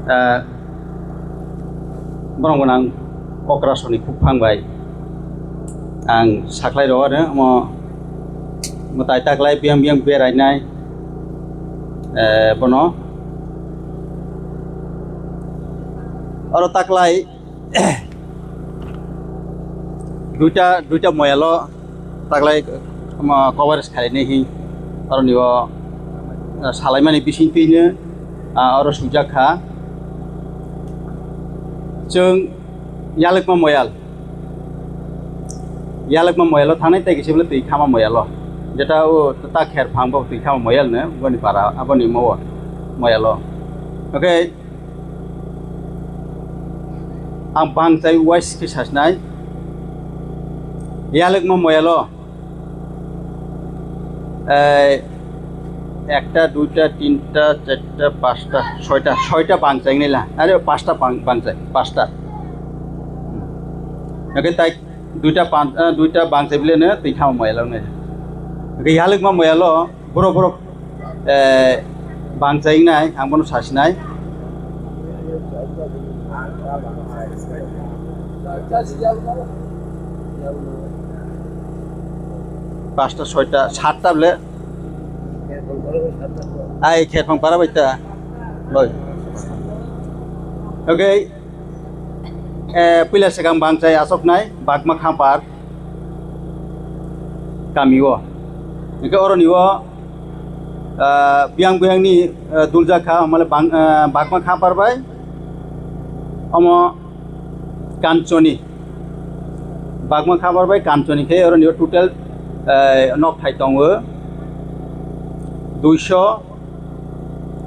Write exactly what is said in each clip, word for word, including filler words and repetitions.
Ah, borok gwnang okrasoni kukphang bai ang saklai rw ano omo mwtai taklai biyang biyang berainai, eh, bono oro taklai duita duita moyalo taklai, ma, coverage khainai hi oro nibo, ah, salaimani bising twino, ah, oro sujak kha. Chwng yalwkma moyal, yalwkma moyalo thangnai tei kisa bwle twi khama moyalo, jeta o ta kher phang bo twi khama moyal no boni para aboni mo moyalo. Okay. Ang bangchai wise khe sasinai. Yalwkma moyalo, eh, ekta, duita, tinta, charta, pasta, soita, soita bangchai nila. Are pasta bang-, bangchai, pasta. Oke, tai duita pan-, eh, duita bangchai bile ne twi khama moyalo ne. Oke, yalwkma moyalo. Borok, borok, eh, bangchai wngnai, ang bono sasinai. Pasta, soita, satta bole. Ai, kherphang para bai ta. Bai. Okay. Eh, puila swkang bangchai achuknai Bagma Khampar kami o. Hingke oroni o, ah, biyang biyangni, ah, duljak kha, mane bang-, ah, Bagma Khampar bai omo Kanchoni. Bagma Khampar bai Kanchoni khe oroni o total, eh, nokthai tongo duiso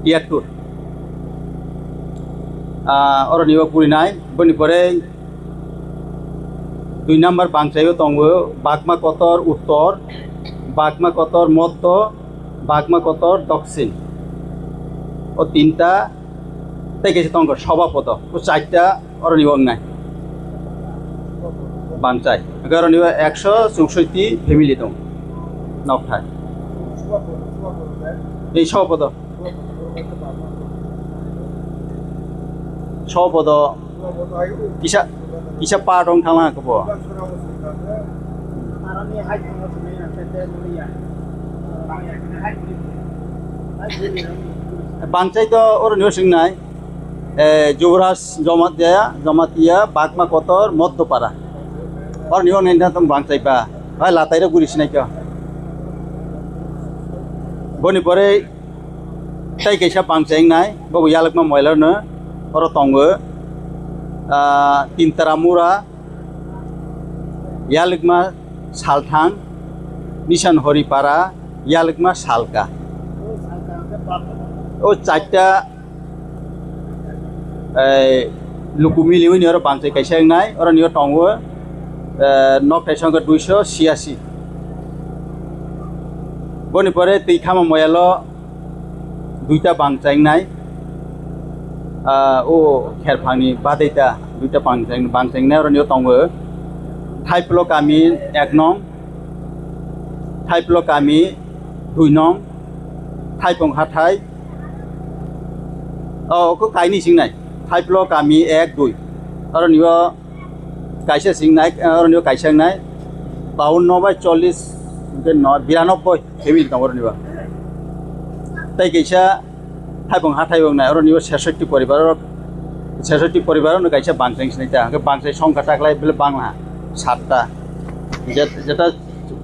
tiyattur. Ah, oroni o purinai, boni pore dui number bangchai o tongo Bagma Kotor Uttor, Bagma Kotor Moddo, Bagma Kotor Doksin. O tinta tei kaisa tongo Sobapodo. O charta oroni o wngnai. Bangchai. Hingke oroni o ekso chowsoti family tong. Nokthai. Ei Sobapodo. Sobapodo. Kisa, kisa part wng thanglang khe bo. Bangchai to oroni o swngnai, eh, Jubraj Jamatia, Jamatia, Bagma Kotor, Moddopara. Oroni o nai na tong bangchai ba. Hai latai rok guri sinai khe. Boni pore tei kaisa bangchai wngnai, bo bo yalwkma moyalo no oro tongo, ah, Tintaramura, yalwkma Salthang, Nisan Horipara, yalwkma Salka. O charta, eh, luku miliwi ni oro bangchai kaisa wngnai, oro ni o tongo, eh, nokthai songkha duiso siyasi. Boni pore twi khama moyalo duita bangchai wngnai, ah, o kherphangni badai ta duita bangchai, bangchai wngnai, oroni o tongo Thaiplo kami ek nong, Thaiplo kami dui nong, Thaipung hathai, o, kho kainwi singnai, Thaiplo kami ek dui, oroni o kaisa singnai, eh, oroni o kaisa wngnai, baunno bai chollis, hingke no, biranobboi family tongo oroni o. Tei kaisa Thaipung hathai wngnai, oroni o sesotti poribar, sesotti poribar no kaisa bangchai sinai ta, hingke bangchai songkha taklai bile bangla satta. Je-, jeta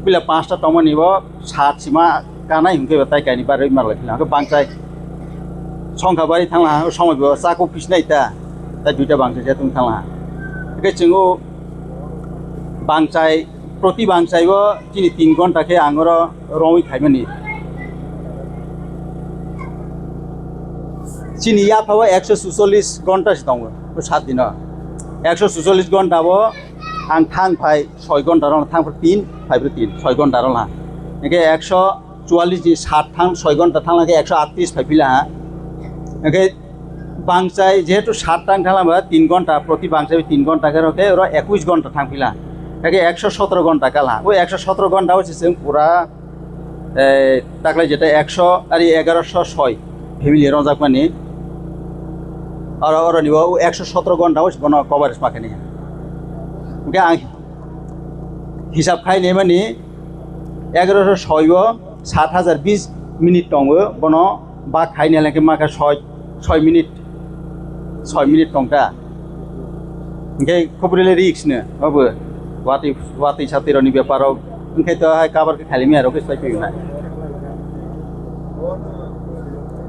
puila panchta tongmani bo sat sima kanai hingke bo tai kaini barwi malai phila. Hingke bangchai songkha bari thangla, o somoi bo chakuk pisinai ta, tai duita bangchai se tong thangla. Hingke chwng o bangchai, proti bangchai o chini tin ghonta khe ang oro romwi khaimani. Chini yapha o ekso suchollis ghonta se tongo, o sat dino. Ekso suchollis ghonta o ang thang phai soi ghonta rok thang phai tin, phai phai tin, soi ghonta rok ha. Hingke ekso chuallis ni sat thang soi ghonta thang khe ekso atris phai phila ha. Hingke bangchai jehetu sat thang thang lama tin ghonta, proti bangchai tin ghonta khe rok khe oro ekush ghonta thang phila. Hingke ekso sotro ghonta kal ha. O ekso sotro ghonta o se chwng pura, eh, taklai jeta ekso ari egaroso soi family ronjakmani. Oro, oroni o ekso sotoro ghonta o bono coverage ma khaini. Hwnkhe ang hisab khai naimani egaroso soi o sat hajar bis minute tongo, bono bak khai nailai khe ma kha soi, soi minute, soi minute tongkha. Hwnkhe khobor le risk no obo, watwi, watwi satwi rokni bepar o, hwnkhe to hai cover khe khailai maya rok khe sai phaio na.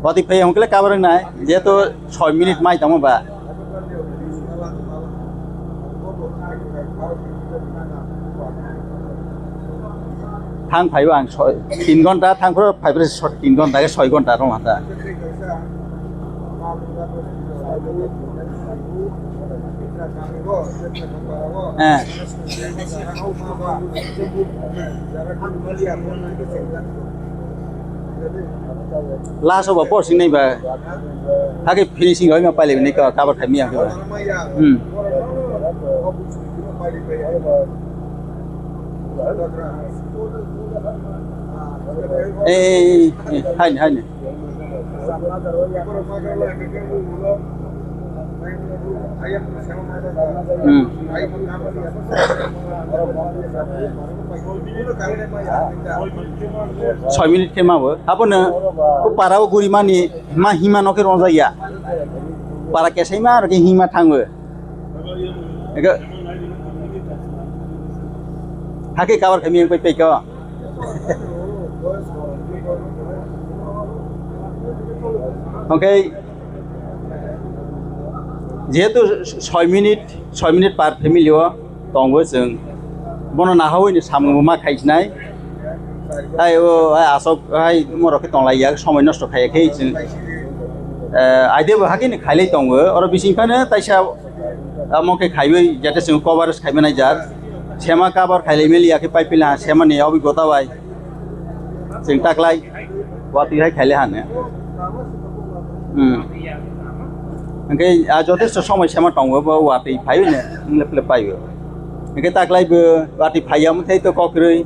Watwi phai hwnkhe le cover wngnai, jehetu soi minute mai tongma ba. Thang phaio ang soi, tin ghonta, thang phuru phai phuru soi, tin ghonta khe soi ghonta rwng hata. Eh. Last o ba posting nai ba. Hake finishing oi ma pailai nai ka, cover khai mi ang ba. Hmm. Eh, eh, eh, eh, hai ni, hai ni. Hmm. Soi minute khe ma bo. Abono o para o guri mani ma hima no khe rongjak ya. Para kesai ma aro khe hima thango. Ego. Hake cover kami yang pai pai ko. Okay. Jehetu soi minute, soi minute per family o tongo chwng. Bono nahawi ni samung ma khaisnai. Hai o, hai asok, hai morok khe tonglai ya, somoi nosto khaiya khe chwng. Eh, aide bo hakhe ni khailai tongo. Oro bising phano taisa, amo khe khaiwi, jate chwng coverage khaimanai jar. Sema cover khailai meli ya khe pai pila, sema ni obigota bai. Chwng taklai watwi hai khaile hane. Hmm. Hwnkhe a jotesto somoi sema tongo, bo watwi phaio ne, wng le phle paio. Hwnkhe taklai bo watwi phaiya wngthai to kokrwi,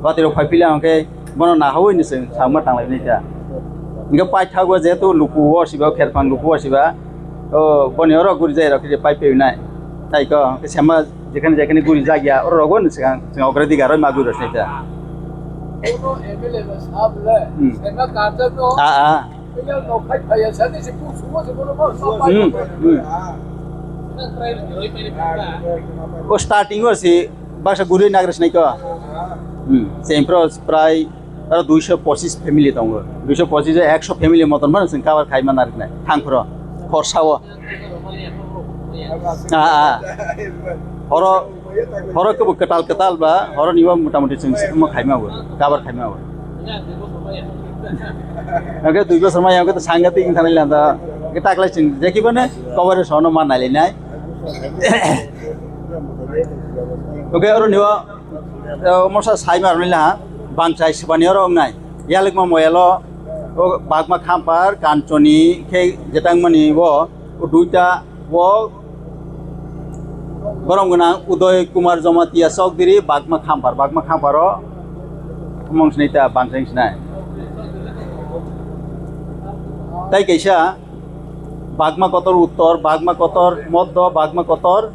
watwi rok phai phila hwnkhe bono nahawi ni chwng samma tanglai nai ta. Hwnkhe paithago jehetu luku o siba, kherphang luku o siba, o boni oro guri jai rok khe pai phaio nai. Tai ko, hwnkhe sema Jekhane jekhane guri jak ya, oro rogo ni swkang chwng ogradi garoi ma guri rwsai ta. Bono M L A ba sab le, Hmm. Sena karjak no, Ah, ah. Ila no khai phaiya sani se ku sumo se bono ma sab Hmm, pai hmm. O starting o si baksa guri nagres nai ko. Hmm. Sempro prai Aro duiso pochis family tongo. Duiso pochis ekso family moton phano chwng cover khai man aroknai. Thangphro khorsao. Ah, ah. Horo, horo kebo kwtal kwtal ba, horo nibo mota moti chwng omo khai mago, cover khai mago. Oke, dui bosor maya oke to sangatik wng thani landa. Oke, taklai chwng jeki bane cover sono man nai nai. Oke, oro nibo Eh, mosa sai mar nila, bangchai sibani oro wngnai. Yalwkma moyalo, o bagma khampar, kanchoni, khe jetang mani bo, o duita bo, borom gwnang Udoy Kumar Jamatia Chowdhury, bagma khampar, bagma khamparo, mong sinai ta bangchai sinai. Tai kaisa, bagma kotor uttor, bagma kotor moddo, bagma kotor